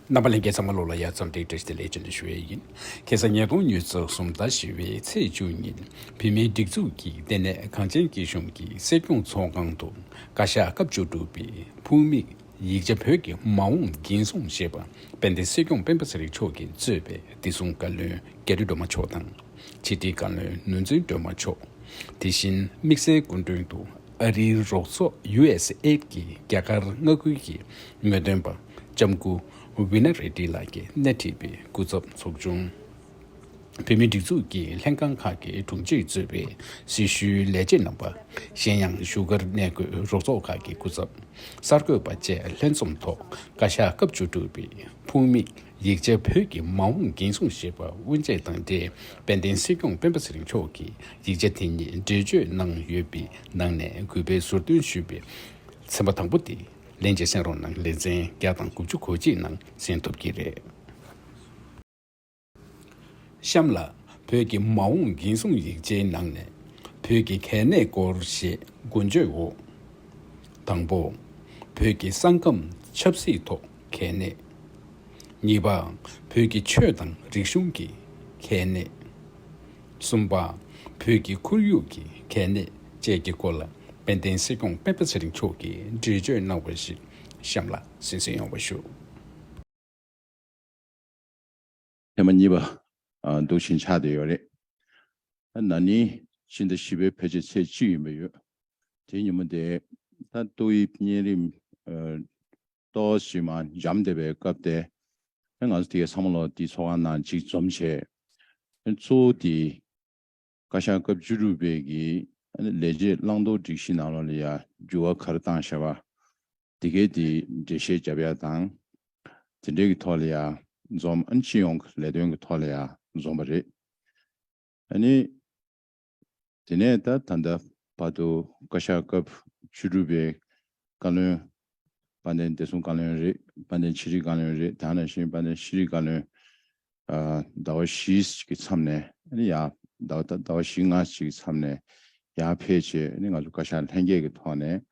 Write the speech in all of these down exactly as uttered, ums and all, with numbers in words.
རྣམ་པ་ལྷན་རྒྱས་ཚང་མ་ལོ་ལ་ཡ་འཚམས་འདྲི་བཀྲ་ཤིས་བདེ་ལེགས་བྱོན་དུ་ཞུ་ཡས་ཡིན། ཁ་སང་ཉིས་སྟོང་ཉི་ཤུ་རྩ་གསུམ་ཟླ་བཞི་པའི་ཚེས་བཅུ་ཉིན་བོད་མིའི་སྒྲིག་འཛུགས་ཀྱི་ལྟེ་གནས་གངས་ཅན་སྐྱིད་གཤོངས་ཀྱི་སྲིད་སྐྱོང་ཚོགས་ཁང་དུ་བཀའ་ཤག་སྐབས་བཅུ་དྲུག་པའི་ཕུགས་དམིགས་ཡིག་ཆ་བོད་ཀྱི་མ་འོངས་འགན་སྲུང་ཞེས་པ་དཔལ་ལྡན་སྲིད་སྐྱོང་སྤེན་པ་ཚེ་རིང་མཆོག་གིས་གཙོས་པའི་བདེ་སྲུང་བཀའ་བློན་རྒྱ་རི་སྒྲོལ་མ་མཆོག་དང་ཕྱི་དྲིལ་བཀའ་བློན་ནོར་འཛིན་སྒྲོལ་མ་མཆོག་དེ་བཞིན་དམིགས་བསལ་སྐུ་མགྲོན་དུ་ཨ་རིའི་རོགས་ཚོགས་ཡུ་ཨེས་ཨེ་ཌི་གི་རྒྱ་གར་མངའ་ཁུལ་གྱི་ངོས་སྟོན་པ་ལྕམ་སྐུ་ཝི་ན་རེ་ཌི་ལགས་ཀྱིས་སྣེ་ཁྲིད་པའི་སྐུ་ཚབ་ཚོགས་ཆུང་། བོད་མིའི་སྒྲིག་འཛུགས་ཀྱི་ལྷན་ཁང་ཁག་གི་དྲུང་ཆེས་གཙོས་པའི་སྲི་ཞུའི་ལས་བྱེད་རྣམ་པ། གཞན་ཡང་བཞུགས་སྒར་གནས་འཁོད་རོགས་ཚོགས་ཁག་གི་སྐུ་ཚབ། གསར་འགོད་པ་བཅས་ལྷན་འཛོམས་ཐོག་བཀའ་ཤག་སྐབས་བཅུ་དྲུག་པའི་ཕུགས་དམིགས་ཡིག་ཆ་བོད་ཀྱི་མ་འོངས་འགན་སྲུང་ཞེས་པ་དབུ་འབྱེད་དང་འབྲེལ་དཔལ་ལྡན་སྲིད་སྐྱོང་སྤེན་པ་ཚེ་རིང་མཆོག་གིས་ཡིག་ཆ་དེ་ཉིད་འགྲེལ་བརྗོད་གནང་ཡོད་པའི་ནང་ནས་གུས་པས་ཟུར་འདོན་ཞུས་པའི་ཚན་པ་དང་པོ་དེ་ལན་འཇལ་གསན་རོགས་གནང་། ལེ་ཚན་བརྒྱ་དང་དགུ་བཅུ་གོ་གཅིག་ནང་གསན་ཐུབ་ཀྱི་རེད། གཤམ་ལ་བོད་ཀྱི་མ་འོངས་འགན་སྲུང་ཡིག་ཆའི་ནང་ནས་བོད་ཀྱི་གལ་གནད་སྐོར་ཞེས་འགོ་བརྗོད་འོག་དང་པོ། བོད་ཀྱི་ས་ཁམས་ཆབ་སྲིད་ཐོག་གལ་གནད། གཉིས་པ། བོད་ཀྱི་ཆོས་དང་རིག་གཞུང་གི་གལ་གནད། གསུམ་པ། བོད་ཀྱི་ཁོར་ཡུག་གི་གལ་གནད་བཅས་ཀྱི་སྐོར་ལ་དཔལ་ལྡན་སྲིད་སྐྱོང་སྤེན་པ་ཚེ་རིང་མཆོག་གིས་འགྲེལ་བརྗོད་གནང་བ་ཞིག་གཤམ་ལ་གསན་གཟིགས་ཡོང་བ་ཞུ། ཐེངས་མ་གཉིས་པ། ཨ། འདུག་བཞིན་ཆགས་བསྡད་ཡོད་རེད། ཨ། ན་ནིང་ཕྱི་ཟླ་བཞི་པའི་ཕལ་ཆེར་ཚེས་གཅིག་ཡིན་པ་ཡོད། དེ་ཉིན་མོ་དེ་ད་ཏོག་དབྱིབས་གཉན་རིམས། ཨ། ཏོག་ཙམ་མར་འཇམ་བསྡད་པའི་སྐབས་དེ། ཨ། ང་ཚོ་དེ་གའི་ཚང་མ་ལོ་དེའི་ཚོགས་ཁང་ནང་གཅིག་འཛོམས་བྱས། ཨ། གཙོ་བོ་དེ་བཀའ་ཤག་སྐབས་བཅུ་དྲུག་པའི་གི་ཨ་ནི་ལས་བྱེད་བླང་དོར་སྒྲིག་གཞི་ནང་ལོགས་ལ་ཡ་འགྱུར་བ་ག་རེ་བཏང་བཞག་པ། དེ་གའི་དེ་འགྲེལ་བཤད་རྒྱབ་ཡ་དང་། དེ་འདྲའི་གི་ཐོག་ལ་ཡ་འཛོམས། ཨ་ནི་སྤྱི་ཡོངས་ཀྱི་ལས་དོན་གྱི་ཐོག་ལ་ཡ་འཛོམས་པ་རེད། ཨ་ནི་དེ་ནས་ད་ད་ལྟ་བར་དུ་བཀའ་ཤག་སྐབས་བཅུ་དྲུག་པའི་བཀའ་བློན། དཔལ་ལྡན་བདེ་སྲུང་བཀའ་བློན་རེད། དཔལ་ལྡན་ཕྱི་དྲིལ་བཀའ་བློན་རེད། དེ་ནང་བཞིན་དཔལ་ལྡན་ཕྱི་དྲིལ་བཀའ་བློན། ཨ། ཟླ་བ་བཞིའི་གི་མཚམས་ནས་ཨ་ནི་ཡར་ཟླ་བ་ཟླ་བ་བཞི་ལྔ་ཅིག་གི་མཚམས་ནས་ཡར་ཕེབས་བྱས། ཨ་ནི་ང་ཚོ་བཀའ་ཤག་ལྷན་རྒྱས་ཀྱི་ཐོག་ནས་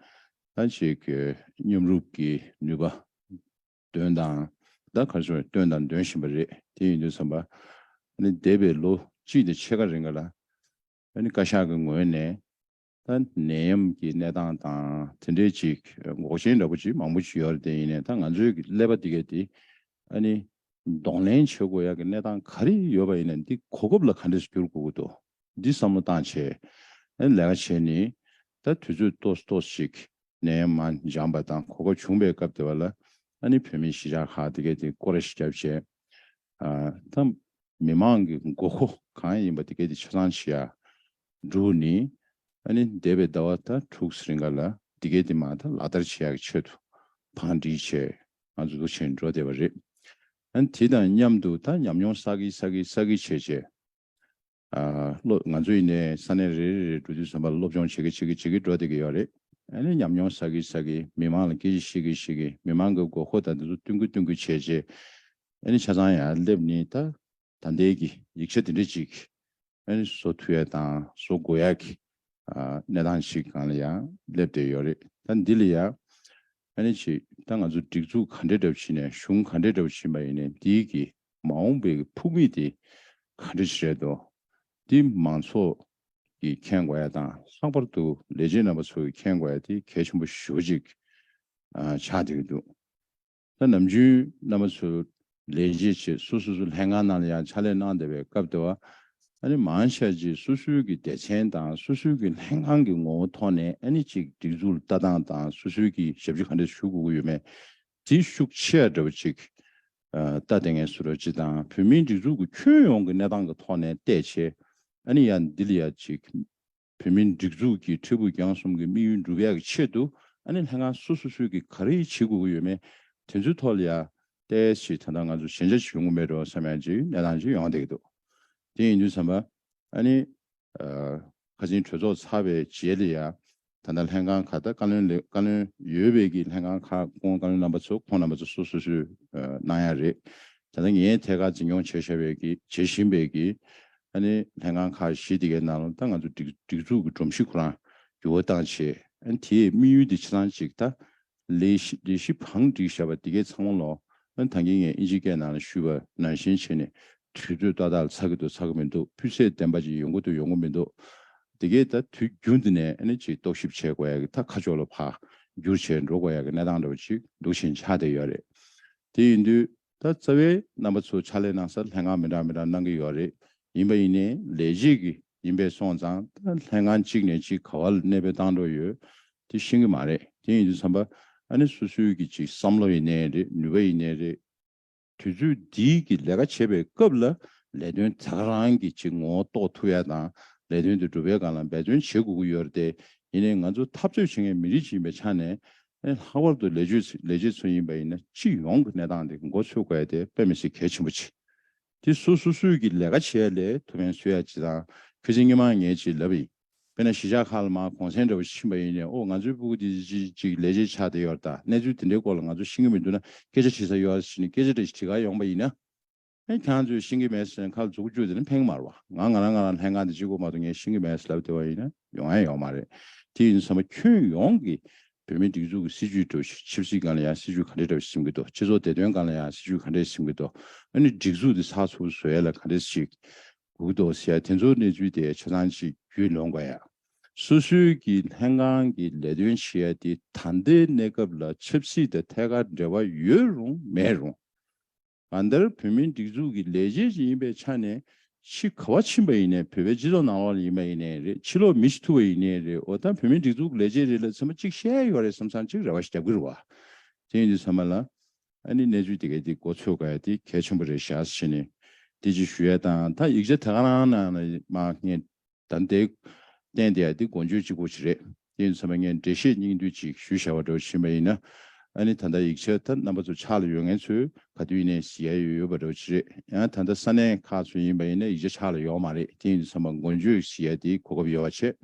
ད་ཅིག་གི་མཉམ་རུབ་ཀྱི་ནུས་པ་འདོན་དང་། ད་ག་རེ་ཟེར། སྟོན་དང་འདོན་བཞིན་པ་རེད། དེ་ཡིན་དུས་ཙམ་པ་ཨ་ནི་འདས་པའི་ལོ་གཅིག་དང་ཕྱེད་ཀ་རིང་ག་ལ་ཨ་ནི་བཀའ་ཤག་གི་ངོས་ནས་ད་ནད་ཡམས་ཀྱི་གནས་སྟངས་དང་དེ་འདྲའི་ཅིག་འགོག་རྐྱེན་འདྲ་པོ་ཅིག་མང་པོ་ཅིག་ཡོད་རེད། དེ་ཡིན་ནའི་ད་ང་ཚོའི་གི་ཀླད་པ་འདི་གས་དེ་ཨ་ནི་གདོང་ལེན་བྱེད་དགོས་ཡག་གི་གནས་སྟངས་ག་རེ་ཡོད་པ་ཡིན་ནའི་འདི་གོ་སྐབས་ལ་ག་འདྲས་བསྒྱུར་དགོས་ཀྱི་འདུག་འདི་བསམ་བློ་བཏང་བྱས་ཨ་ནི་ལས་ཀ་བྱས་ནི། ད་དུས་ཚོད་ཏོག་ཙམ་ཏོག་ཙམ་ཅིག་ནད་ཡམས་མར་འཇམ་པ་དང་གོ་སྐབས་བྱུང་པའི་སྐབས་དེ་བ་ལ་ཨ་ནི་བོད་མིའི་གཞིས་ཆགས་ཁག་དེ་གས་དེ་སྐོར་ར་ཞིག་བརྒྱབ་བྱས། ཨ། ད་མི་མང་གི་དགོས་མཁོ་གང་ཡིན་པ་དེ་གས་དེ་ཆ་ཚང་བྱེད་ཡ་འགྲོ་ནི། ཨ་ནི་འདས་པའི་ཟླ་བ་ད་དྲུག་ཙམ་རིང་ག་ལ་དེ་གས་དེ་མར་ད་ལག་བསྟར་བྱེད་ཡ་གི་ཆེད་དུ་བང་སྒྲིག་བྱས་ང་ཚོ་འདུག་བྱས་འགྲོ་བསྡད་པ་རེད། ཨ་ནི་དེ་དང་མཉམ་དུ་ད་ཉམས་མྱོང་བསགས་ཀྱི་བསགས་ཀྱི་བསགས་ཀྱི་བྱས་བྱས། ཨ། སློབ། ང་ཚོ་ཡིན་ནའི་ས་གནས་རེ་རེ་རེ་འགྲོ་དུས་ཙམ་པ་ལ་སློབ་སྦྱོང་བྱེད་ཀྱི་བྱེད་ཀྱི་བྱེད་ཀྱི་འགྲོ་བསྡད་ཀྱི་ཡོད་རེད། ཨ་ནི་ཉམས་མྱོང་བསགས་ཀྱི་བསགས་ཀྱི། མི་མང་ལ་སྐད་ཆ་བཤད་ཀྱི་བཤད་ཀྱི། མི་མང་གི་དགོས་མཁོ་དང་དེ་ཚོ་བསྟུན་གྱི་བསྟུན་གྱི་བྱས་བྱས། ཨ་ནི་ཆ་ཚང་ཡར་སླེབས་ནི་ད་ད་ལྟའི་གི་ཡིག་ཆ་དེ་འདྲ་ཅིག་ཨ་ནི་བཟོ་ཐུབ་ཡ་དང་བཟོ་དགོས་ཡ་གི། ཨ། གནས་སྟངས་ཤིག་སྒང་ལ་ཡང་སླེབས་བསྡད་ཡོད་རེད། ད་འདི་ལ་ཡང་ཨ་ནི་ཅིག་ད་ང་ཚོ་སྒྲིག་འཛུགས་ག་འདྲའི་འདྲ་པོ་ཞིག་ནས། གཞུང་ག་འདྲའི་འདྲ་པོ་ཞིག་ཡིན་པ་ཡིན་ནའི་འདིའི་གི་མ་འོངས་པའི་ཕུགས་དམིགས་དེ་ག་འདྲ་ཞིག་རེད་འདུག་འདི་མང་ཚོགས་ཀྱིས་མཁྱེན་དགོས་ཡ་དང་། ལྷག་པར་དུ་ལས་བྱེད་རྣམ་པ་ཚོ་གིས་མཁྱེན་དགོས་ཡ་དེ་གལ་ཆེན་པོ་ཞེ་པོ་ཅིག་ཨ། ཆགས་བསྡད་ཀྱི་འདུག་ད་ནམ་རྒྱུན་རྣམ་པ་ཚོ་ལས་བྱེད་བྱས། སོ་སོ་སོ་ལྷན་ཁང་ནང་ལ་ཡང་ཕྱག་ལས་གནང་བསྡད་པའི་སྐབས་དེ་བ་ཨ་ནི་མང་ཆེ་ཅིག་སོ་སོའི་གི་སྡེ་ཚན་དང་སོ་སོའི་གི་ལྷན་ཁང་གི་ངོ་བོ་ཐོག་ནས་ཨ་ནི་ཅིག་སྒྲིག་འཛུགས་ལ་ལྟ་སྟངས་དང་སོ་སོའི་གི་ཞབས་ཕྱི་ག་འདྲ་ཞུ་དགོས་ཀྱི་ཡོད་མེད་དེ་ཤུགས་ཆེ་བ་འདྲ་པོ་ཅིག་ཨ། ལྟ་བསྡད་མཁན་བཟོ་འདྲ་ཅིག་དང་། བོད་མིའི་སྒྲིག་འཛུགས་ཀྱི་ཁྱོན་ཡོངས་ཀྱི་གནས་སྟངས་ཀྱི་ཐོག་ནས་བལྟས་བྱས་ཨ་ནི་ཡང་འདི་ལ་ཡ་ཅིག་བོད་མིའི་སྒྲིག་འཛུགས་ཀྱི་འཕྲལ་ཕུགས་རྒྱང་གསུམ་གྱི་དམིགས་ཡུལ་འགྲུབ་ཡག་གི་ཆེད་དུ་ཨ་ནི་ལྷན་ཁང་སོ་སོ་སོའི་གི་ག་རེ་བྱེད་དགོས་ཀྱི་ཡོད་མེད་དེ་ཚོའི་ཐོག་ལ་ཡ་ཏོག་ཙམ་ད་ལྟ་ང་ཚོ་ཞན་ཆ་ཅིག་ཡོང་གི་མེད་འགྲོ་བསམ་ཡ་ཅིག་གནས་སྟངས་ཅིག་ཡོང་བསྡད་ཀྱི་འདུག་དེ་ཡིན་དུས་ཙམ་པ་ཨ་ནི། ཨ། ཁ་སང་གྲོས་ཚོགས་ཚར་བའི་རྗེས་ལ་ཡ་ད་ལྟ་ལྷན་ཁང་ཁག་ད་བཀའ་བློན་ལས། བཀའ་བློན་ཡོད་པའི་གི་ལྷན་ཁང་ཁག་སྐུ་ངོ་བཀའ་བློན་རྣམ་པ་ཚོ་ཁོང་རྣམ་པ་ཚོ་སོ་སོ་སོས་ཨ། གནང་ཡ་རེད། ད་ལྟ་ངས་ཐད་ཀར་འཛིན་སྐྱོང་བྱེད་བཞིན་པའི་གི། བྱེད་བཞིན་པའི་གི་ཨ་ནི་ལྷན་ཁང་ཁག་བཞི་དེ་གའི་ནང་ལ་ད་ང་ཚོ་སྒྲིག་སྒྲིག་འཛུགས་ཀྱི་སྒྲོམ་གཞི་ཁོ་རང་འགྱུར་བ་བཏང་བྱས། ཨ་ནི་དེའི་དམིགས་ཡུལ་དེ་ཆ་ཚང་གཅིག་ད་ལས་གཞི་ལས་གཞི་བང་སྒྲིག་བཞག་པ་དེ་གའི་ཚང་མ་ལོ་ ཨ་ནི་ད་གིན་ངས་ཨིན་ཇིའི་སྐད་ནང་ལ་ཞུས་པ་ནང་བཞིན་བྱས་ནས་དུས་ཚོད་ཏག་ཏག་ལ་ཚར་གི་འདུག་ཚར་གི་མི་འདུག་སྤུས་ཚད་ལྡན་པ་ཅིག་ཡོང་གི་འདུག་ཡོང་གི་མི་འདུག་དེ་གས་ད་དུས་རྒྱུན་དུ་ནས་ཨ་ནི་ཅིག་རྟོག་ཞིབ་བྱེད་དགོས་ཡ་གི་ད་ཁ་ཕྱོགས་ལ་ཕར་བསྒྱུར་བྱས་འགྲོ་དགོས་ཡ་གི་གནས་སྟངས་འདྲ་བོ་ཅིག་འདུག་བཞིན་ཆགས་བསྡད་ཡོད་རེད། དེ་ཡིན་དུས་ད་རྩ་བའི་རྣམ་པ་ཚོ་ཕྱག་ལས་གནང་སར་ལྷན་ཁང་མི་འདྲ་མི་འདྲ་གནང་གི་ཡོད་རེད། ཡིན་པ་ཡིན་ནའི་ལས་བྱེད་ཀྱི་ཡིན་པས་སོང་ཙང་ད་ལྷན་ཁང་གཅིག་ནས་གཅིག་ག་བ་ལ་གནས་སྤོས་བཏང་འགྲོ་ཡོད་དེ་ཤེས་ཀྱི་མ་རེད། དེ་ཡིན་དུས་ཙམ་པ་ཨ་ནི་སོ་སོའི་གི་ཅིག་བསམ་བློ་ཡིན་ནའི་རེད། ནུས་པ་ཡིན་ནའི་རེད། དུས་ཚོད་འདིའི་གི་ལས་ཀ་བྱེད་པའི་སྐབས་ལ་ལས་དོན་ད་ག་རང་གི་ཅིག་ངོ་བོ་རྟོགས་ཐུབ་ཡ་དང་ལས་དོན་དེ་སྒྲུབ་པའི་སྒང་ལ་འབད་བརྩོན་བྱེད་དགོས་ཀྱི་ཡོད་རེད་དེ། ཡིན་ནའི་ང་ཚོ་འཐབ་རྩོད་བྱེད་མཁན་མི་རིགས་ཤིག་ཡིན་པའི་ཆ་ནས་ཨ་ནི་ལྷག་པར་དུ་ལས་བྱེད་ལས་བྱེད་ཚོ་ཡིན་པ་ཡིན་ན་སྤྱི་ཡོངས་ཀྱི་གནས་སྟངས་དེ་མགོ་ཚོད་དགོས་ཡ་དེ་དཔེ་མི་སྲིད་གལ་ཆེན་པོ་ཅིག་དེ་སོ་སོ་སོའི་གི་ལས་ཀ་བྱེད་ཡ་ལས་ཐུབ་ཕན་གསོས་ཡ་ཅིག་དང་། ཁ་སང་སྔོན་མ་ངས་ཅིག་ལབ་ཡིན། དཔེར་ན་གཞིས་ཆགས་ཁག་ལ་མར་གུང་སེང་འདྲ་བོ་ཕྱིན་པ་ཡིན་ནའི་ཨོ་ང་ཚོའི་སྤུ་གུ་འདི་ཅིག་ཅིག་ལས་བྱེད་ཆགས་བསྡད་ཡོད་རེད། ད་གནས་ཚུལ་དེ་འདྲའི་སྐོར་ལ་ང་ཚོ་ཤེས་ཀྱི་མི་འདུག་ན་སྐད་ཆ་དྲིས་ས་ཡོད་ཟེར་ནས་སྐད་ཆ་འདྲ་ཞིག་དྲི་གར་ཡོང་པ་ཡིན་ན། ཨེ་ཁྱེད་རང་ཚོས་ཤེས་ཀྱི་མེད་ཟེར་ནས་ཁ་ལ་མཛུབ་གུ་གཅུས་བསྡད་ན་ཕན་གྱི་མ་རེད་བ། ང་ང་རང་ང་རང་ལྷན་ཁང་འདི་གཅིག་པོ་མ་གཏོགས་ངས་ཤེས་ཀྱི་མེད་ཟེར་ལབ་བསྡད་པ་ཡིན་ན་ཡོང་ཡ་ཡོད་མ་རེད། དེ་ཡིན་ཙང་མ་ཁྱོན་ཡོངས་ཀྱི་བོད་མིའི་སྒྲིག་འཛུགས་ཀྱི་སྲིད་ཇུས་འདྲ་བོ་ཞིག་ཆབ་སྲིད་སྒང་ལ་ཡང་སྲིད་ཇུས་ག་འདྲ་འདྲ་བོ་ཞིག་འཛིན་གྱི་འདུག་སྤྱི་ཚོགས་བདེ་དོན་སྒང་ལ་ཡང་སྲིད་ཇུས་ག་འདྲ་འཛིན་གྱི་འདུག་ཨ་ནི་སྒྲིག་འཛུགས་འདི་ཚགས་ཚུད་བཟོ་ཡ་ལ་ག་འདྲ་ཞིག་དགོས་ཀྱི་འདུག་ཟེར་ཡ་དེ་ཚོའི་གནས་ཚུལ་དེ་ཆ་ཚང་ཅིག་རྒྱུས་ལོན་དགོས་ཡ། སོ་སོའི་གི་ལྷན་ཁང་གི་ལས་དོན་བྱེད་ཡ་དེ་ད་ལྟའི་གནས་སྐབས་ལ་ཆབ་སྲིད་དང་ཐད་ཀར་འབྲེལ་བ་ཡོད་རུང་མེད་རུང་། གང་ལྟར་བོད་མིའི་སྒྲིག་འཛུགས་ཀྱི་ལས་བྱེད་ཅིག་ཡིན་པའི་ཆ་ནས་ཕྱི་ག་བ་ཕྱིན་པ་ཡིན་ནའི་བོད་པའི་སྤྱི་ཚོགས་ནང་ལོགས་ལ་ཡིན་པ་ཡིན་ནའི་རེད། ཕྱི་ལོགས་མི་ཞིག་ཐུག་པ་ཡིན་ནའི་རེད། འོ་ད་བོད་མིའི་སྒྲིག་འཛུགས་ཀྱི་ལས་བྱེད་རེད་ལབ་ཚང་མ་གཅིག་བཤད་ཡ་ཡོད་རེད་བསམ་བསམ་གཅིག་རེ་བ་ཞིག་རྒྱབ་ཀྱི་རེད་བ། དེ་ཡིན་དུས་ཚང་མ་ལ་ཨ་ནི་གནས་ཚུལ་དེ་གའི་དེ་མགོ་ཚོད་དགོས་ཡ་དེ་གལ་ཆེན་པོ་རེད་ཤག་ཟེར་ནས་དེ་ཅིག་ཞུ་ཡ་དང་། ད་ཡིག་ཆ་དེ་ག་རང་ནང་ནས་མ་ངས་ད་ལྟའི་བསྟན་བསྡད་ཡ་དེ་མགོ་བརྗོད་གཅིག་པོ་ཅིག་རེད། དེ་ཡིན་ཙང་ངས་འགྲེལ་བཤད་སྙིང་བསྡུས་ཅིག་ཞུས་བཞག་པ་འདྲ་བོ་ཕྱིན་པ་ཡིན་ན། ཨ་ནི་ད་ལྟ་ཡིག་ཆ་ད་རྣམ་པ་ཚོ་ཕྱག་ལ་ཡོད་མཁན་ཚོས་ག་དུས་ཡིན་ནའི་གཟིགས་ཡ་ཡོད་ཡོད་པ་འདྲ་བོ་ཅིག་རེད། ཡང་ད་ལྟ་ས་གནས་ཁག་ཚོ་ཡིན་པ་ཡིན་ན་ཡིག་ཆ་ཕྱག་ལ་ཡོད་མ་རེད། དེ་ཡིན་ཙང་མགོ་བརྗོད་གཟིགས་ཡ་དེ་གོ་སྐབས་ཡོད་པ་བྱས།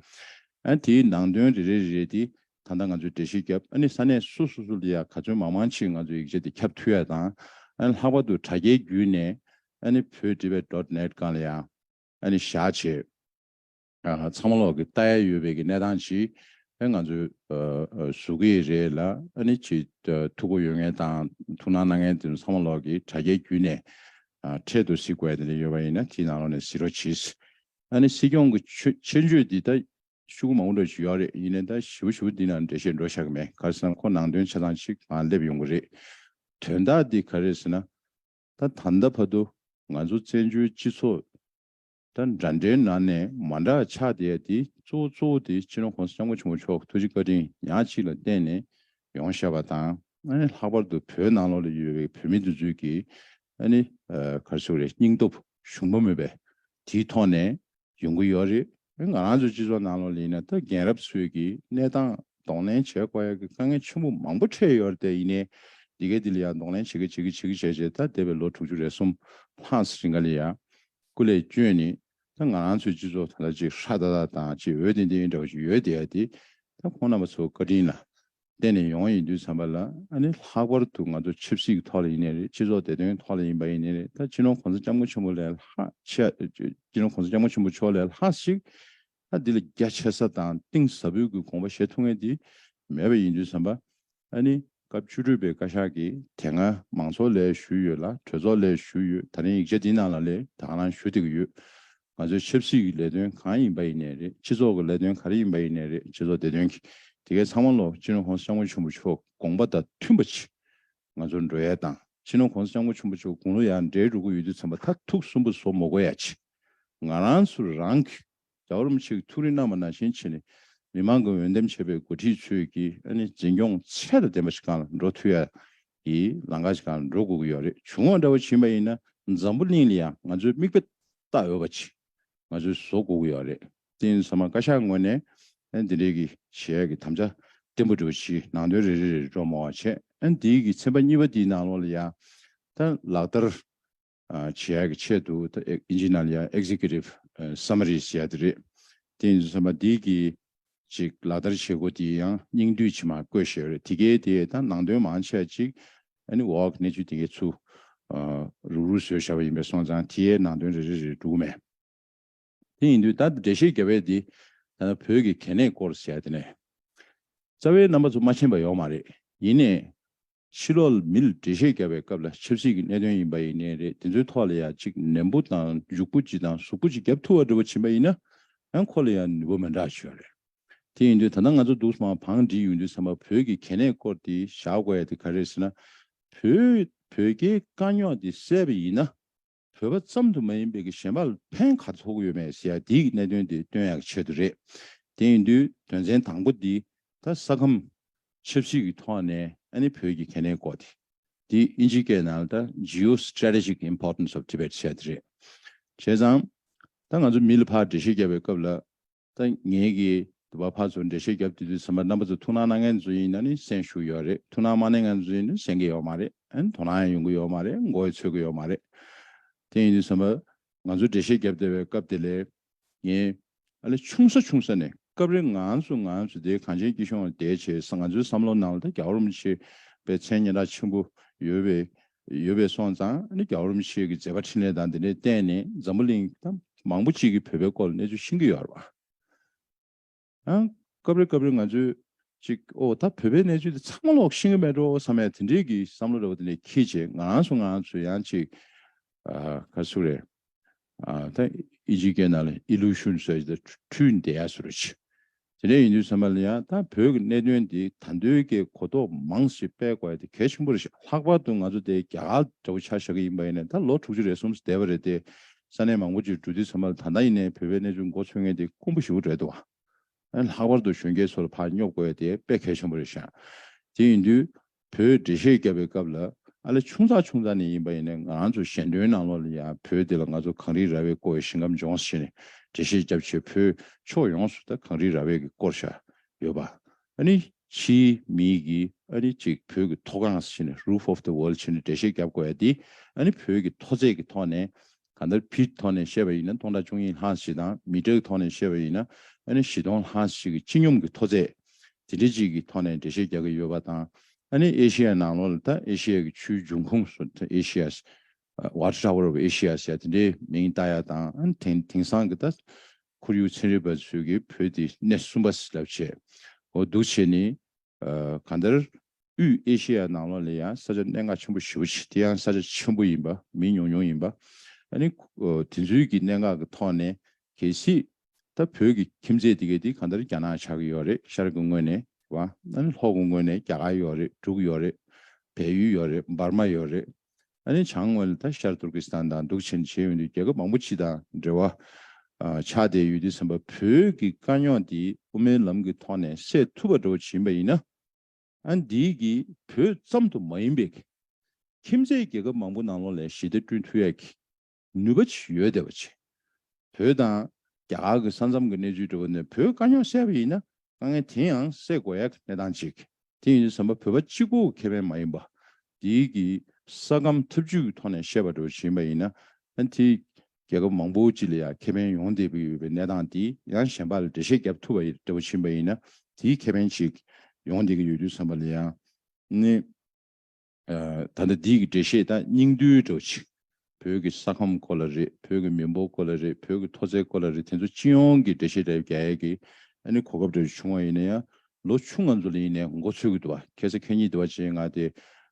ཨ་ནི་དེའི་ནང་དོན་རེ་རེ་རེ་རེ་དེ་ད་ལྟ་ང་ཚོས་འགྲེལ་བཤད་བརྒྱབ། ཨ་ནི་ས་གནས་སོ་སོ་སོ་ལ་ཡ་ག་ཚོད་མང་མང་ཅིག་ང་ཚོས་ཡིག་ཆ་དེ་ཁྱབ་ཐུབ་ཡ་དང་། ཨ་ནི་ལྷག་པར་དུ་དྲ་རྒྱའི་བརྒྱུད་ནས་ཨ་ནི་བོད་ཊི་བེཊ་ཌོཊ་ནེཊ་སྒང་ལ་ཡ་ཨ་ནི་བཞག་བྱས། ཨ་ཚང་མ་ལོག་གི་ལྟ་ཡ་ཡོད་པའི་གི་གནས་སྟངས་ཅིག་ཨ་ང་ཚོས་ཨ་ཨ་བཟོ་གི་རེད་ལ། ཨ་ནི་ཅིག་ཨ་ཐུགས་ཁུར་ཡོད་མཁན་དང་ཐུགས་སྣང་གནང་མཁན་དེ་ཚོ་ཚང་མ་ལོག་གི་དྲ་རྒྱའི་བརྒྱུད་ནས་ཨ་འཕྲལ་དུ་གཟིགས་དགོས་ཡ་དེ་འདྲ་ཡོད་པ་ཡིན་ན་དེའི་ནང་ལོགས་ནས་གཟིགས་རོགས་གྱིས། ཨ་ནི་སྲིད་སྐྱོང་གི་ཆོས་ཆོས་སྤྱོད་འདི་ད་ཤོག་གུ་མང་པོ་འདྲ་ཞིག་ཡོད་རེད། ཡིན་ནའི་ད་ཞེ་པོ་ཞེ་པོ་འདི་ནང་འགྲེལ་བཤད་འགྲོ་ཤག་གི་མེད། ག་རེ་ཟེར་ན་ཁོ་ནང་དོན་ཆ་ཚང་ཅིག་མར་སླེབས་ཡོང་གི་རེད། དོན་དག་འདི་ག་རེ་ཟེར་ན། ད་ད་ལྟ་བར་དུ་ང་ཚོ་བཙན་བྱོལ་སྤྱི་ཚོགས་ད་འདྲ་འདྲའི་ནང་ནས་མ་འདྲ་ཆགས་བསྡད་ཡ་དེ་གཙོ་བོ་གཙོ་བོ་དེ་སྤྱི་ནོར་༸གོང་ས་༸སྐྱབས་མགོན་ཆེན་པོ་མཆོག་ཐུགས་རྗེ་བཀའ་དྲིན་ཉག་གཅིག་ལ་བརྟེན་ནས་ཡོང་བཞག་པ་དང་། ཨ་ནི་ལྷག་པར་དུ་བོད་ནང་ལོགས་ལ་ཡོད་པའི་བོད་མི་འདི་ཚོའི་གི་ཨ་ནི་ཨ་ག་རེ་ཟེར་དགོས་རེད། སྙིང་སྟོབས་ཞུམ་པ་མེད་པའི་དེའི་ཐོག་ནས་ཡོང་གི་ཡོད་རེད། ང་རང་ཚོའི་སྤྱི་ཚོགས་ནང་ལོགས་ལ་ཡིན་ན་ད་རྒན་རབས་ཚོས་ཀྱི་གནས་སྟངས་གདོང་ལེན་བྱེད་དགོས་ཡ་གི་དཀའ་ངལ་ཆེན་པོ་མང་པོ་འཕྲད་ཡོད་རེད་དེ། ཡིན་ནའི་འདི་གའི་འདི་ལ་ཡང་གདོང་ལེན་བྱེད་ཀྱི་བྱེད་ཀྱི་བྱེད་ཀྱི་བྱས་བྱས་ད་འདས་པའི་ལོ་དྲུག་ཅུ་རེ་གསུམ་ལྷག་ཙམ་རིང་ག་ལ་ཡ་སྐུ་ལས་བསྐྱོན་ནས་ད་ང་རང་ཚོའི་སྤྱི་ཚོགས་ད་ལྟ་ཅིག་ཧྲ་ཏག་ཏག་དང་ཅིག་འོད་ལྡན་ལྡན་འདྲ་བ་ཞིག་ཡོད་བསྡད་ཡ་དེ་ད་ཁོང་རྣམ་པ་ཚོ་བཀའ་དྲིན་ལ་བརྟེན་ནས་ཡོང་བ་ཡིན་དུས་ཙམ་པ་ལ། ཨ་ནི་ལྷག་པར་དུ་ང་ཚོ་ཆབ་སྲིད་ཀྱི་ཐོག་ལ་ཡིན་ནའི་རེད། སྤྱི་ཚོགས་བདེ་དོན་ཐོག་ལ་ཡིན་པ་ཡིན་ནའི་རེད། ད་སྤྱི་ནོར་༸གོང་ས་༸སྐྱབས་མགོན་ཆེན་པོ་ལས་ལྷག་ཆེ། སྤྱི་ནོར་༸གོང་ས་༸སྐྱབས་མགོན་ཆེན་པོ་མཆོག་ལས་ལྷག་ཞིག་ད་འདི་ལ་རྒྱ་ཆེ་ས་དང་གཏིང་ཟབ་པོའི་གི་དགོངས་པ་བཞེས་ཐུབ་མཁན་འདི་མེད་པ་ཡིན་དུས་ཙམ་པ། ཨ་ནི་སྐབས་བཅུ་དྲུག་པའི་བཀའ་ཤག་གིས་དེ་སྔ་མང་ཚོགས་ལ་ཞུས་ཡོད་ལ་གྲོས་ཚོགས་ལ་ཞུས་ཡོད། ད་རིང་ཡིག་ཆ་འདི་ནང་ལ་ལས་ད་ག་རང་ཞུ་བསྡད་ཀྱི་ཡོད། ང་ཚོའི་ཆབ་སྲིད་ཀྱི་ལས་དོན་གང་ཡིན་པ་ཡིན་ནའི་རེད། སྤྱི་ཚོགས་ཀྱི་ལས་དོན་ག་རེ་ཡིན་པ་ཡིན་ནའི་རེད། སྤྱི་ཚོགས་བདེ་དོན་གྱི་དེ་གའི་ཚང་མ་ལོ་སྤྱི་ནོར་༸གོང་ས་༸སྐྱབས་མགོན་ཆེན་པོ་མཆོག་དགོངས་པ་དང་མཐུན་པ་ཅིག་ང་ཚོ་འགྲོ་ཡས་དང་། སྤྱི་ནོར་༸གོང་ས་༸སྐྱབས་མགོན་ཆེན་པོ་མཆོག་དགུང་ལོ་ཡང་བགྲེས་འགྲོ་གི་ཡོད་དུས་ཙམ་པ་ད་ཐུགས་སུན་པོ་བཟོ་མ་དགོས་ཡ་ཅིག་ང་རང་ཚོ་རང་གི་རྒྱལ་བ་རིན་པོ་ཆེ་གི་ཐུགས་རེ་གནང་བ་ནང་བཞིན་བྱས་ནས་མི་མང་གི་འོས་འདེམས་བྱས་པའི་འགོ་ཁྲིད་ཚོས་ཀྱི་ཨ་ནི་འཛིན་སྐྱོང་ཚད་དང་ལྡན་པ་ཞིག་སྒང་ལ་འགྲོ་ཐུབ་ཡ་གི་ལམ་ཁ་ཞིག་སྒང་ལ་འགྲོ་དགོས་ཀྱི་ཡོད་རེད། བྱུང་བ་འདྲ་བོ་ཕྱིན་པ་ཡིན་ན་འཛམ་བུ་གླིང་ལ་ཡང་ང་ཚོའི་མིག་དཔེ་ལྟ་འོས་པ་ཅིག་ང་ཚོས་བཟོ་དགོས་ཀྱི་ཡོད་རེད། དེ་ཡིན་ཙང་མ་བཀའ་ཤག་ངོས་ནས་ཨ་འདི་འདྲའི་གི་བྱེད་ཡ་གི་དམ་བཅའ་བརྟན་པོ་འདྲ་བོ་ཞིག་ནང་དོན་རེ་རེ་རེ་འགྲོ་མོ་བ་བྱས། ཨ་འདིའི་གི་ཚན་པ་གཉིས་པ་འདིའི་ནང་ལོགས་ལ་ཡང་ད་ལག་བསྟར་ཨ་བྱེད་ཡ་གི་ཆེད་དུ་ད་ཨེ་ཨིན་ཇི་ནང་ལ་ཡང་ཨེག་ཛེ་ཀུ་ཊིབ་ཨ་སམ་མ་རི་ཟེར་ཡ་དེ་རེད། དེ་ཡིན་ཙང་མ་འདིའི་གི་ཅིག་ལག་བསྟར་བྱེད་སྒོ་དེ་ཡང་སྙིང་བསྡུས་ཅིག་མར་བཀོད་བཞག་ཡོད་རེད། དེ་གའི་དེ་ད་ནང་དོན་མང་ཆེ་བ་ཅིག་ཨ་ནི་འོག་གནས་ཚུལ་དེ་གའི་ཚུར་ཨ་རུག་རུག་བཟོས་བཞག་པ་ཡིན་པས་སོང་ཙང་དེའི་ནང་དོན་རེ་རེ་རེ་འགྲོ་གི་མེད། དེ་ཡིན་དུས་ད་འགྲེལ་བཤད་རྒྱབ་པའི་འདི་ད་ལྟ་བོད་ཀྱི་གལ་གནད་སྐོར་ཟེར་ཡ་དེ་ནས་རྩ་བའི་རྣམ་པ་ཚོ་མ་ཕྱིན་པ་ཡོད་མ་རེད། ཡིན་ནའི་ ཕྱི་ལོགས་ལ་མི་ལ་འགྲེལ་བཤད་རྒྱབ་པའི་སྐབས་ལ་ཆབ་སྲིད་ཀྱི་གནད་དོན་ཡིན་པ་ཡིན་ནའི་རེད། དེ་ཚོའི་ཐོག་ལ་ཡང་ཅིག་ནན་པོ་དང་འཇུག་པོ་ཅིག་དང་གཟུགས་པོ་ཅིག་རྒྱབ་ཐུབ་པ་འདྲ་པོ་བྱིན་པ་ཡིན་ན་ཡང་ཁོ་ལ་ཡང་ནུས་པ་མི་འདྲ་ཅིག་ཡོད་རེད། དེ་ཡིན་དུས་ད་ལྟ་ང་ཚོ་འདུག་སེ་མར་བང་སྒྲིག་ཡོང་དུས་ཙམ་པ་བོད་ཀྱི་གལ་གནད་སྐོར་དེ་བཞག་དགོས་ཡ་དེ་ག་རེ་རེད་ཟེར་ན། བོད་བོད་རྒྱའི་དཀའ་རྙོག་དེ་སེལ་བ་ཡིན་ན། བོད་པ་ཙམ་དུ་མ་ཡིན་པའི་གི་གཞན་པ་ལ་ཕན་ག་ཚོད་ཐོགས་ཀྱི་ཡོད་མེད་ཟེར་ཡ་དེའི་གནད་དོན་དེ་སྟོན་ཡག་ཆེད་དུ་རེད། དེ་ཡིན་དུས་དོན་ཚན་དང་པོ་འདི་ད་ས་ཁམས་ཆབ་སྲིད་ཀྱི་ཐོག་ནས་ཨ་ནི་བོད་ཀྱི་གལ་གནད་སྐོར་དེ། དེ་ཨིན་ཇིའི་སྐད་ནང་ལ་ད་Geostrategic Importance of Tibet ཟེར་ཡ་དེ་རེད། བྱས་ཙང་ད་ང་ཚོ་མི་ལ་ཕར་འགྲེལ་བཤད་བརྒྱབ་པའི་སྐབས་ལ། ད་ངེད་ཀྱིས་དུ་བ་ཕར་ཚུར་འགྲེལ་བཤད་བརྒྱབ་དུས་དུས་ཙམ་པ་རྣམ་པ་ཚོ་ཐུགས་སྣང་གནང་མཁན་ཚོ་ཡིན་ན་ནི་གསན་ཞུ་ཡོད་རེད། ཐུགས་སྣང་མ་གནང་མཁན་ཚོ་ཡིན་ན་གསན་གྱི་ཡོད་མ་རེད། ཨ་ནི་དོ་སྣང་ཡང་ཡོང་གི་ཡོད་མ་རེད། མགོ་ཡང་ཚོད་ཀྱི་ཡོད་མ་རེད། དེ་ཡིན་དུས་ཙམ་པ་ང་ཚོ་འགྲེལ་བཤད་བརྒྱབ་བསྡད་པའི་སྐབས་དེ་ལས་ངས་ཨ་ལས་ཆུང་ས་ཆུང་ས་ནས་སྐབས་རེ་ང་ཚོ་ང་ཚོ་དེ་གངས་ཅན་སྐྱིད་གཤོངས་བསྡད་བྱས་ང་ཚོའི་བསམ་བློ་ནང་ལ་ད་རྒྱལ་བ་རིན་པོ་ཆེ་པའི་མཚན་སྙན་གྲགས་ཆེན་པོ་ཡོད་པའི་ཡོད་པའི་སོང་ཙང་ཨ་ནི་རྒྱལ་བ་རིན་པོ་ཆེ་གི་མཛད་པ་འཕྲིན་ལས་དང་དེ་འདྲའི་བརྟེན་ནས་འཛམ་བུ་གླིང་ད་མང་པོ་ཅིག་གིས་བོད་པའི་སྐོར་ལ་གནས་ཚུལ་ཤེས་ཀྱི་ཡོད་རེད་བ། ཨང་། སྐབས་རེ་སྐབས་རེ་ང་ཚོས་ཅིག་ཨོ་ད་བོད་པའི་གནས་ཚུལ་དེ་ཚང་མ་ལོག་ཤེས་ཀྱི་མེད་འགྲོ་བསམ་ཡ་དེ་འདྲའི་གི་བསམ་བློ་འདྲ་བོ་དེ་འདྲ་འཁྱེར་བྱས་ང་རང་ཚོ་ང་རང་ཚོ་ཡང་ཅིག་ཨ་ག་རེ་ཟེར་དགོས་རེད། ཨ་ད་ཨི་ཇི་སྐད་ནང་ལ་ཨི་ལུ་ཤུན་ཟེར་གྱི་འཁྲུལ་བསྡད་ཡ་བཟོ་འདྲ་ཅིག་དེ་འདྲ་ཡིན་དུས་ཙམ་པ་ལ་ཡང་ད་བོད་ཀྱི་གནད་དོན་འདི་ད་འདོད་ཀྱི་གོ་རྟོགས་མང་ཞིག་སྤེལ་དགོས་ཡ་དེ་གལ་ཆེན་པོ་རེད་ཤག་ལྷག་པར་དུ་ང་ཚོ་དེ་རྒྱ་གར་འདྲ་བོ་ཆ་བཞག་གི་ཡིན་པ་ཡིན་ན་ད་ལོ་དྲུག་ཅུ་རེ་གསུམ་བསྡད་པ་རེད་དེ། ས་གནས་མང་པོ་ཅིག་འགྲོ་དུས་ཙམ་པ་ལ་ད་ལྟ་ཡིན་ནའི་བོད་པའི་གནས་ཚུལ་མགོ་ཚོས་མཁན་དེ་དཀོན་པོ་ཞེ་པོ་རེད་འདུག་བ། ཨ་ནི་ལྷག་པར་དུ་གཞོན་སྐྱེས་ཚོ་ལ་ཕར་སྙོབ་དགོས་ཡ་དེ་དཔེ་གལ་ཆེན་པོ་རེད་ཤག་དེ་ཡིན་དུས་བོད་འགྲེལ་བཤད་བརྒྱབ་པའི་སྐབས་ལ་ཨ་ལས་ཆུང་ཙག་ཆུང་ཙག་ནས་ཡིན་པ་ཡིན་ན་ང་རང་ཚོ་ཞལ་འདོན་ནང་ལོགས་ལ་ཡང་བོད་དེ་ལ་ང་ཚོ་གངས་རི་ར་བས་བསྐོར་བའི་ཞིང་ཁམས་ལྗོངས་ཟེར་ནས་འགྲེལ་བཤད་བརྒྱབ་བྱས་བོད་ཕྱོགས་ཡོངས་སུ་ད་གངས་རི་ར་བས་ཀྱིས་བསྐོར་བཞག་ཡོད་པ། ཨ་ནི་ཕྱིའི་མི་གིས་ཨ་ནི་ཅིག་བོད་ཀྱི་མཐོ་སྒང་ཟེར་ནས་Roof of the World ཟེར་ནས་འགྲེལ་བཤད་བརྒྱབ་དགོས་ཡ་དེ་ཨ་ནི་བོད་ཀྱི་མཐོ་ཚད་ཀྱི་ཐོག་ནས། གང་ལྟར་ཕིཊ་ཐོག་ནས་བཤད་པ་ཡིན་ན་སྟོང་ཕྲག་བཅུ་གཉིས་ལྷག་ཞིག་དང་མི་ཊར་ཐོག་ནས་བཤད་པ་ཡིན་ན་ཨ་ནི་བཞི་སྟོང་ལྷག་ཞིག་གི་སྤྱི་སྙོམས་ཀྱི་མཐོ་ཚད་དེ་འདྲ་ཅིག་གི་ཐོག་ནས་འགྲེལ་བཤད་རྒྱག་གི་ཡོད་པ་དང་ཨ་ནི་ཨེ་ཤེ་ཡ་ནང་ལོགས་ལ་ད་ཨེ་ཤེ་ཡ་གི་ཆུའི་འབྱུང་ཁུངས་སུ་ད་ཨེ་ཤེ་ཡ་Water Tower of Asia ཟེར་དེ་འདྲའི་མིང་བཏགས་ཡ་དང་ཨ་ནི་དེང་དེང་སང་གི་ད་ཁོར་ཡུག་ཚན་རིག་པ་ཚོས་ཀྱི་བོད་དེ་གནས་གསུམ་པ་ལབ་བྱས་འོ་འདུག་བྱས་ནི། ཨ་གང་ལྟར་དབུས་ཨེ་ཤེ་ཡ་ནང་ལོགས་ལ་ཡང་ས་ཆ་གནད་འགག་ཆེན་པོ་ཞེ་པོ་ཅིག་དེ་ཡང་ས་ཆ་ཆེན་པོ་ཡིན་པ་མི་ཉུང་ཉུང་ཡིན་པ། ཨ་ནི་ཨ་དེ་ཚོའི་གི་གནད་འགག་གི་ཐོག་ནས་གལ་སྲིད་ད་བོད་ཀྱི་ཁྱིམ་མཚེས་དེ་གའི་དེ་གང་ལྟར་རྒྱ་ནག་ཆགས་ཀྱི་ཡོད་རེད། ཤར་གྱི་ངོས་ནས་བ་ཨ་ནི་ལྷོ་གི་ངོས་ནས་རྒྱ་གར་ཡོད་རེད། འབྲུག་ཡོད་རེད། བལ་ཡུལ་ཡོད་རེད། འབར་མ་ཡོད་རེད། ཨ་ནི་བྱང་ངོས་ལ་ད་ཤར་ཏུར་ཀི་སི་ཐན་དང་འདུག་ཕྱིན་བྱས་ཡོང་དུས་རྒྱལ་ཁབ་མང་པོ་ཅིག་དང་འབྲེལ་བ་ཨ་ཆགས་བསྡད་ཡོད་དུས་ཙམ་པ་བོད་ཀྱི་དཀའ་རྙོག་འདི་དབུ་མའི་ལམ་གྱི་ཐོག་ནས་སེལ་ཐུབ་པ་འདྲ་བོ་ཅིག་ཡིན་པ་ཡིན་ན། ཨ་འདིས་ཀྱིས་བོད་ཙམ་དུ་མ་ཡིན་པའི་ཁྱིམ་མཚེས་རྒྱལ་ཁབ་མང་པོ་ནང་ལོགས་ལ་ཞི་བདེ་བསྐྲུན་ཐུབ་ཡག་གི་ནུས་པ་ཅིག་ཡོད་བསྡད་པ་ཅིག་བོད་དང་རྒྱ་གར་གྱི་ས་མཚམས་ཀྱི་གནས་ཚུལ་འདྲ་བོ་ནས་བོད་དཀའ་རྙོག་སེལ་བ་ཡིན་ན་དཀའ་ངལ་དེ་ཡང་སེལ་དགོས་ཡག་གི་གནས་སྟངས་ཅིག་དེ་ཡིན་དུས་ཙམ་པ་བོད་པ་གཅིག་པོ་ཁེ་ཕན་མ་ཡིན་པ། དེའི་གི་ས་ཁམས་འཐབ་ཇུས་ཀྱི་ཐོག་ནས་བཤད་པ་འདྲ་བོ་ཞིག་ཡིན་པ་ཡིན་ན། ཨ་དེ་རྒྱལ་ཁབ་མང་པོ་ཅིག་ལ་ཡང་ཁེ་ཕན་ཡོང་བསྡད་ཀྱི་ཡོད་པའི་གནས་སྟངས་དེ་ཡང་གཞན་པ་ལ་འགྲེལ་བཤད་བརྒྱབ་ཐུབ་པ་འདྲ་བོ་ཞིག་ཡིན་པ་ཡིན་ན་དེའི་ཁེ་ཕན་ཅིག་ཡོང་བསྡད་ཀྱི་ཡོད་དུས་ཙམ་པ་ལ་ཡང་ནི། ད་ལྟ་འདི་གི་འགྲེལ་བཤད་ད་སྙིང་བསྡུས་འདྲ་བོ་ཅིག་བོད་ཀྱི་ས་ཁམས་སྐོར་ལ་རེད། བོད་ཀྱི་མི་འབོར་སྐོར་ལ་རེད། བོད་ཀྱི་མཐོ་ཚད་སྐོར་ལ་རེད། དེ་ཚོ་སྤྱི་ཡོངས་ཀྱི་འགྲེལ་བཤད་འདྲ་རྒྱག་ཡས་ཀྱི་ཨ་ནི་གོ་སྐབས་འདྲ་བྱུང་བ་ཡིན་ན་ཡང་ལོ་ཆུང་ང་ཚོ་ལ་ཡིན་ནའི་མགོ་ཚོས་ཀྱི་འདུག་བ། ཁ་སང་ཁ་ཉིན་དེ་བ་ཅིག་ང་དེ་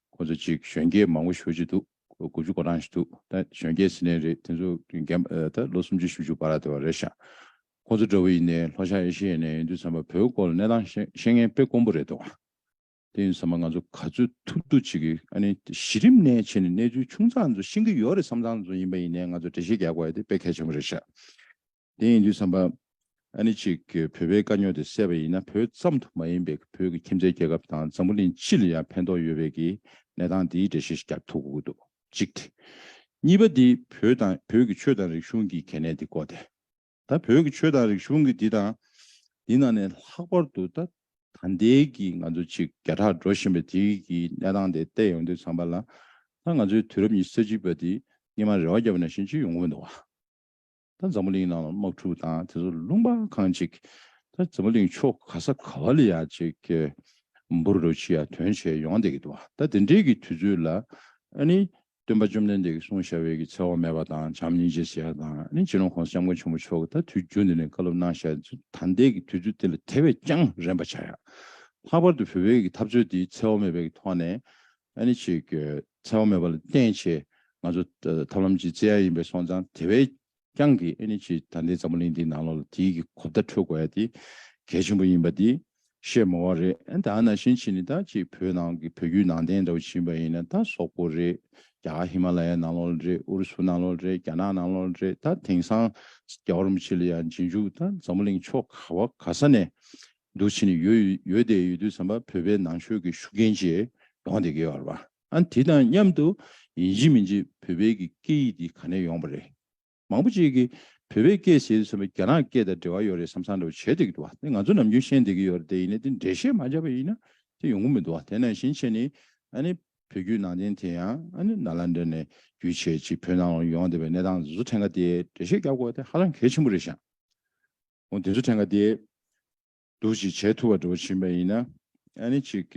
ཁོ་ཚོ་ཅིག་གཞོན་སྐྱེས་མང་པོ་ཞེ་པོ་ཅིག་འདུག་དགུ་བཅུ་གོ་གྲངས་ཤིག་འདུག་ད་གཞོན་སྐྱེས་ཟེར་ནའི་རེད། དེ་ཚོ་རྒན་ད་ལོ་སུམ་ཅུ་བཞི་བཅུ་བར་དེ་བ་རེད་ཤག་ཁོ་ཚོ་འདྲ་བོ་ཡིན་ནའི་ལྷོ་ཤར་ཨེ་ཤི་ཡ་ནས་ཡིན་དུས་ཙམ་པ་བོད་སྐོར་ལ་གནས་སྟངས་ཤེས་ཤེས་མཁན་དཔེ་དཀོན་པོ་རེད་འདུག་བ། དེ་ཡིན་ཙང་ང་ཚོ་ག་ཚོད་ཐུབ་ཐུབ་ཅིག་གིས་ཨ་ནི་གཞི་རིམ་ནས་བྱས་ནས་གནས་ཚུལ་ཆུང་ཙག་ཚོ་ཤེས་ཀྱི་ཡོད་རེད་བསམ་ཙང་ཚོ་ཡིན་པ་ཡིན་ནའི་ང་ཚོ་འགྲེལ་བཤད་རྒྱག་དགོས་ཡ་དེ་དཔེ་གལ་ཆེན་པོ་རེད་ཤག་དེ་ཡིན་དུས་ཙམ་པ་ཨ་ནི་ཅིག་བོད་པའི་དཀའ་རྙོག་དེ་སེལ་བ་ཡིན་ན་བོད་ཙམ་དུ་མ་ཡིན་པའི་བོད་ཀྱི་ཁྱིམ་མཚེས་རྒྱལ་ཁབ་དང་འཛམ་བུ་གླིང་སྤྱི་ལ་ཡང་ཕན་ཐོགས་ཡོད་པའི་གི་གནས་སྟངས་དེའི་འགྲེལ་བཤད་ཞིག་རྒྱག་ཐུབ་དགོས་ཀྱི་འདུག་གཅིག་དེ། གཉིས་པ་དེ་བོད་དང་བོད་ཀྱི་ཆོས་དང་རིག་གཞུང་གི་གལ་གནད་དེ་སྐོར་ཏེ། ད་བོད་ཀྱི་ཆོས་དང་རིག་གཞུང་གི་འདི་དང་། འདི་ནང་ནས་ལྷག་པར་དུ་ད་ད་ལྟའི་གི་ང་ཚོ་ཅིག་བརྒྱ་ཕྲག་འགྲོ་བཞིན་པའི་དེའི་གི་གནས་སྟངས་དེ་བལྟས་ཡོང་དུས་ཙམ་པ་ལ། ད་ང་ཚོའི་དུས་རབས་ཉི་ཤུ་རྩ་གཅིག་པ་འདི་སྔོན་མ་རེ་བ་བརྒྱབ་པ་ནང་བཞིན་ཅིག་ཡོང་གི་མི་འདུག་བ། ད་འཛམ་བུ་གླིང་ནང་ལ་དམག་འཁྲུག་དང་དེ་ཚོ་ལུང་པ་གང་ཅིག་ད་འཛམ་བུ་གླིང་ཕྱོགས་ག་ས་ག་བ་ལ་ཡ་ཅིག་འབུར་རུ་ཆི་ཡ་དོན་ཆེ་ཡོང་བསྡད་ཀྱི་འདུག་བ། ད་དེ་འདྲའི་གི་དུས་ཚོད་ལ་ཨ་ནི། སྟོན་པ་བཅོམ་ལྡན་འདས་ཀྱིས་གསུངས་བཞག་པའི་གི་འཚེ་བ་མེད་པ་དང་བྱམས་སྙིང་རྗེ་ཟེར་ཡ་དང་ཨ་ནི་སྤྱི་ནོར་༸གོང་ས་༸སྐྱབས་མགོན་ཆེན་པོ་མཆོག་གིས་ད་དུས་རྒྱུན་དུ་ནས་བཀའ་སློབ་གནང་བཞག་ད་ལྟའི་གི་དུས་ཚོད་དེ་ལ་དེ་བས་ཀྱང་རན་པ་ཆགས་ཡ། ལྷག་པར་དུ་བོད་པའི་གི་འཐབ་རྩོད་དེའི་འཚེ་བ་མེད་པའི་གི་ཐོག་ནས་ ཨ་ནི་ཅིག་འཚེ་བ་མེད་པ་ལ་བརྟེན་བྱས་ང་ཚོ་ཐབས་ལམ་ཅིག་བཙལ་ཡ་ཡིན་པའི་སོང་ཙང་དེ་བས་ཀྱང་གི་ཨ་ནི་ཅིག་ད་ལྟའི་འཛམ་བུ་གླིང་འདིའི་ནང་ལོགས་ལ་དེའི་གི་གོ་བརྡ་འཕྲོད་དགོས་ཡ་དེ་གལ་ཆེན་པོ་ཡིན་པ་དེ་བཤད་མ་དགོས་རེད། ཨ་ད་ནང་བཞིན་བྱས་ནས་ད་ཅིག་བོད་ནང་གི་བོད་བརྒྱུད་ནང་བསྟན་འདྲ་བོ་ཕྱིན་པ་ཡིན་ན་ད་སོག་པོ་རེད། རྒྱ་གར་ཧི་མ་ལ་ཡའི་ནང་ལོགས་རེད། ཨུ་རུ་སུ་ནང་ལོགས་རེད། རྒྱ་ནག་ནང་ལོགས་རེད། ད་དེང་སང་རྒྱལ་བ་རིན་པོ་ཆེ་ལ་ཡང་རྗེས་འཇུག་ད་འཛམ་བུ་གླིང་ཕྱོགས་ག་བ་ག་ས་ནས་འདུག་བྱས་ནས་ཡོད་ཡོད་དེ་ཡོད་དུས་ཙམ་པ་བོད་པའི་ནང་ཆོས་ཀྱི་ཤུགས་རྐྱེན་ཅིག་ཡོང་བསྡད་ཀྱི་ཡོད་རེད་པ། ཨ་དེ་དང་མཉམ་དུ་ཡིན་གཅིག་མིན་གཅིག་བོད་པའི་གི་སྐད་ཡིག་འདི་ག་ནས་ཡོང་བ་རེད། མང་པོ་ཅིག་གིས་བོད་པའི་སྐད་ཟེར་དུས་ཙམ་པ་རྒྱ་ནག་སྐད་དང་འབྲེལ་བ་ཡོད་རེད་བསམ་བསམ་འདྲ་བོ་བྱེད་བསྡད་ཀྱི་འདུག་བ། དེ་ང་ཚོ་ནམ་རྒྱུན་ཤེས་བསྡད་ཀྱི་ཡོད་རེད། དེ་ཡིན་ནའི་དེ་འགྲེལ་བཤད་མ་བརྒྱབ་པ་ཡིན་ན་དེ་ཡོང་གི་མི་འདུག་བ། དེ་ནང་བཞིན་བྱས་ནས་ཨ་ནི་བོད་བརྒྱུད་ནང་བསྟན་དེ་ཡང་ཨ་ནི་ནཱ་ལེནྡྲ་ནས་བརྒྱུད་བྱས་ཅིག་བོད་ནང་ལ་ཡོང་བསྡད་པའི་གནས་སྟངས་འདི་ཚོ་ཕྲན་ག་དེ་འགྲེལ་བཤད་རྒྱབ་དགོས་དེ་ཧ་ཅང་གལ་ཆེན་པོ་རེད་ཤག་འོ་དེ་ཚོ་ཕྲན་ག་དེ་འདུག་ཅིག་བྱེད་ཐུབ་པ་འདྲ་བོ་ཕྱིན་པ་ཡིན་ན་ཨ་ནི་ཅིག་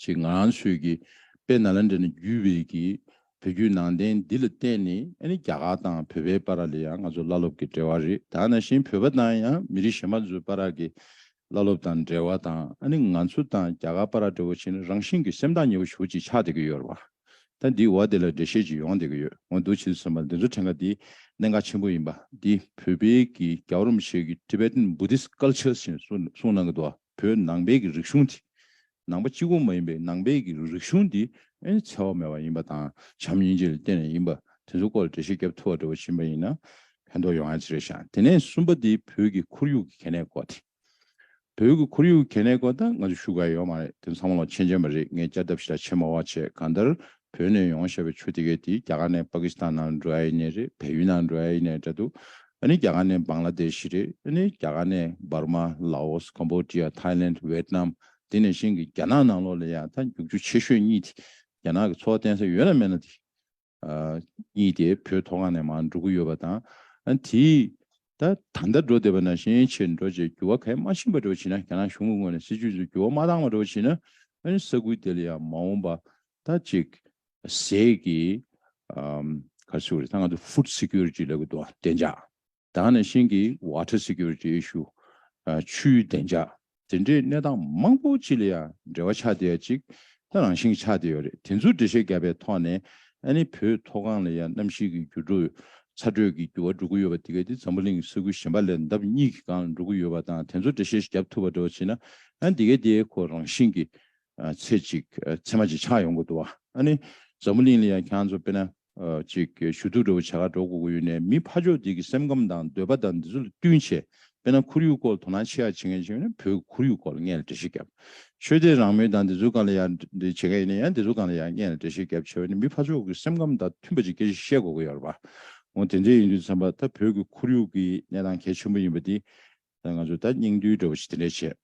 ཅིག་ང་རང་ཚོས་ཀྱི་དཔེ་ནཱ་ལེནྡྲ་ནས་བརྒྱུད་པའི་གི་བོད་བརྒྱུད་ནང་བསྟན་འདི་ལ་བརྟེན་ནས་ཨ་ནི་རྒྱ་གར་དང་བོད་པའི་བར་ལ་ཡང་ང་ཚོ་བླ་སློབ་ཀྱི་འབྲེལ་བ་རེད། ད་ནང་བཞིན་བོད་པ་དང་ཡང་མི་རིགས་གཞན་པ་ཚོའི་བར་གྱི་བླ་སློབ་དང་འབྲེལ་བ་དང་ཨ་ནི་ང་ཚོ་དང་རྒྱ་གར་བར་འབྲེལ་བ་བྱས་ན་རང་བཞིན་གྱི་སེམས་ཐག་ཉེ་བོ་ཞེ་པོ་ཅིག་ཆགས་བསྡད་ཀྱི་ཡོད་རེད་བ། ད་འདི་འོག་དེ་ལ་འགྲེལ་བཤད་ཅིག་ཡོང་བསྡད་ཀྱི་ཡོད། འོ་འདུག་བྱས་ཙམ་པ་འདི་ཚོ་ཕྲན་ག་འདི་གནད་འགག་ཆེན་པོ་ཡིན་པ་འདི་བོད་པའི་གི་རྒྱལ་བ་རིན་པོ་ཆེ་གི་Tibetan Buddhist culture་ཞེས་གསུངས་གནང་གི་འདུག་བ། བོད་ནང་པའི་གི་རིག་གཞུང་དེ། ནང་པ་གཅིག་པོ་མ་ཡིན་པའི་ནང་པའི་གི་རིག་གཞུང་འདི་ཨེ་འཚེ་བ་མེད་པ་ཡིན་པ་དང་བྱམས་སྙིང་རྗེ་ལ་བརྟེན་ནས་ཡིན་པ་དེ་ཚོ་སྐོར་ལ་འགྲེལ་བཤད་རྒྱབ་ཐུབ་པ་འདྲ་བོ་ཕྱིན་པ་ཡིན་ན་ཕན་ཐོགས་ཡོང་ཡ་ཅིག་རེད་ཤག་དེ་ནས་གསུམ་པ་འདི་བོད་ཀྱི་ཁོར་ཡུག་གི་གལ་གནད་སྐོར་དེ། བོད་ཀྱི་ཁོར་ཡུག་གལ་གནད་སྐོར་ད་ང་ཚོ་ཞུ་ག་ཡོད་མ་རེད། དེ་ཚང་མ་ལ་མཁྱེན་མཁྱེན་པ་རེད། ངས་བསྐྱར་ལྡབ་ཞིག་ལ་བྱེད་མ་དགོས་བྱས། གང་ལྟར་བོད་ནས་ཡོང་བཞག་པའི་ཆུ་དེ་གས་དེ་རྒྱ་གར་ནས་པ་ཀི་སི་ཐན་ནང་འགྲོ་ཡ་ཡིན་ནའི་རེད། བལ་ཡུལ་ནང་འགྲོ་ཡ་ཡིན་ནའི་འདྲ་འདུག་ཨ་ནི་རྒྱ་གར་ནས་བང་ལ་དེ་ཤི་རེད། ཨ་ནི་རྒྱ་གར་ནས་འབར་མ། ལའོ་སི། ཀམ་བོ་ཌི་ཡ། ཐའི་ལེན་ཌི། ཝེད་ནམ། དེ་ནས་བཞིན་གྱི་རྒྱ་ནག་ནང་ལོགས་ལ་ཡ་ད་རྒྱུག་ཆུ་ཆེ་ཤོས་གཉིས་དེ་རྒྱ་ནག་གི་འཚོ་བ་བརྟེན་ས་ཡོད་ན་མེད་ན་དེ། ཨ་གཉིས་དེ་བོད་མཐོ་སྒང་ནས་མར་འགྲོ་གི་ཡོད་པ་དང་། ཨ་དེས་ད་ད་ལྟ་འགྲོ་བསྡད་པ་ནང་བཞིན་བྱས་འགྲོ་བྱས་འགྱུར་བ་གང་ཡང་མ་ཕྱིན་པ་འདྲ་བོ་བྱས་ན། རྒྱ་ནག་གཞུང་གི་ངོས་ནས་སྲིད་ཇུས་ཚོ་འགྱུར་བ་མ་བཏང་བ་འདྲ་བོ་བྱས་ན། ཨ་ནི་ས་ཁུལ་དེ་ལ་ཡང་མ་འོངས་པ་ད་ཅིག་ཟས་ཀྱི་ཨམ་ག་རེ་ཟེར་དགོས་རེད། ད་ང་ཚོ་food security་ལབ་གི་འདུག་བདེ་འཇགས། ད་ནང་བཞིན་གྱི་water security issue། ཨ་ཆུའི་བདེ་འཇགས། དེ་འདྲའི་གནས་སྟངས་མང་པོ་ཅིག་ལ་ཡང་འབྲེལ་བ་ཆགས་བསྡད་ཡ་ཅིག་ད་རང་བཞིན་གྱི་ཆགས་བསྡད་ཡོད་རེད། དེ་ཚོ་འགྲེལ་བཤད་བརྒྱབ་པའི་ཐོག་ནས་ཨ་ནི་བོད་མཐོ་སྒང་ལ་ཡང་གནམ་གཤིས་ཀྱི་འགྱུར་འགྲོས་ཚ་དྲོད་ཀྱི་འགྱུར་བ་འགྲོ་གི་ཡོད་པ་དེ་གས་དེ་འཛམ་བུ་གླིང་གི་ས་ཁུལ་གཞན་པ་ལས་ལྡབ་གཉིས་ཀྱི་སྒང་ལ་འགྲོ་གི་ཡོད་པ་དང་། དེ་ཚོ་འགྲེལ་བཤད་ཞིག་བརྒྱབ་ཐུབ་པ་འདྲ་བོ་བྱས་ན་ཨ་ནི་དེ་གས་དེ་ཁོ་རང་བཞིན་གྱི་ཨ་ཚད་ཅིག་ཨ་ཚད་མ་ཅིག་ཆགས་ཡོང་གི་འདུག་བ། ཨ་ནི་འཛམ་བུ་གླིང་ལ་ཡང་ཁྱེད་རང་ཚོ་དཔེར་ན། ཨ་ཅིག་ཞུ་གཏུག་འདྲ་བོ་བྱེད་ག་འགྲོ་དགོས་ཀྱི་ཡོད་ནའི་མི་ཕར་ཕྱོགས་དེ་གི་སེམས་ཁམས་དང་འདོད་པ་དང་འདི་ཚོ་ལ་བསྟུན་བྱས། དཔེར་ན་ཁོར་ཡུག་སྐོར་ལ་དོ་སྣང་ཆེ་ཡ་བྱེད་མཁན་བྱས་ན་བོད་ཀྱི་ཁོར་ཡུག་སྐོར་ལ་སྔོན་ལ་འགྲེལ་བཤད་བརྒྱབ། ཆོས་དད་རང་མོས་དང་འདི་ཚོའི་སྒང་ལ་ཡང་འདི་བྱེད་མཁན་ཡིན་ན་ཡང་འདི་ཚོའི་སྒང་ལ་ཡང་སྔོན་ལ་འགྲེལ་བཤད་བརྒྱབ་བྱས་པ་ནི་མི་ཕར་ཕྱོགས་ཀྱི་སེམས་ཁམས་དང་མཐུན་པ་ཅིག་སྐད་ཆ་བཤད་དགོས་ཀྱི་ཡོད་རེད་པ། འོ་དེ་འདྲ་ཡིན་དུས་ཙམ་པ་ད་བོད་ཀྱི་ཁོར་ཡུག་གི་གནས་སྟངས་གལ་ཆེན་པོ་ཡིན་པ་འདི་ད་ང་ཚོ་ད་སྙིང་བསྡུས་འདྲ་བོ་ཞིག་དེ་འདྲ་བྱས།